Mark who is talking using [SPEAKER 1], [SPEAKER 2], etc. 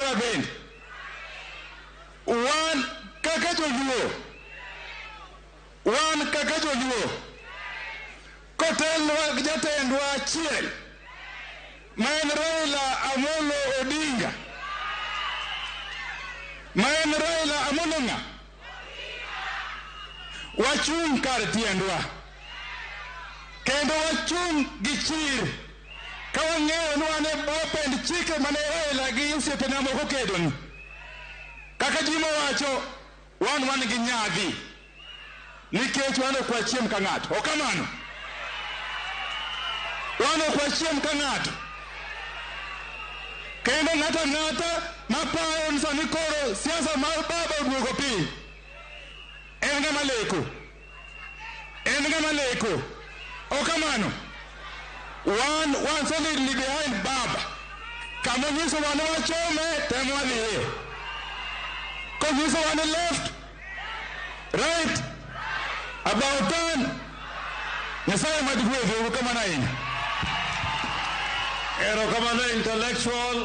[SPEAKER 1] Kibra bende. Wan kaka joluo, wan kaka joluo, kotelnwa gi jatendwa achiel ma en Raila Amolo Odinga, ma en Raila Amolo ng'a? Wachung' kar tiendwa kendo wachung' gi chir ka wang'eyo ni wan e bwo pend chike mane Raila gi osiepene moko kedoni. Kaka Jim owacho, wan gi nyadhi nikech wan ok wachiem ka ng'ato. Ok kamano? Wan ok wachiem ka ng'ato. Kendo ng'ato ang'ata maparo ni sani koro siasa mar baba oduogo piny, en ng'ama leko. En ng'ama leko. Ok kamano? Wan solidly behind baba. Kama onyisowa ni wachome, tem wadhiye. Konyisowa ni left, right, about turn. Nyasaye mad gwedhu, erokamano ahinya.
[SPEAKER 2] Erokamano, intellectual.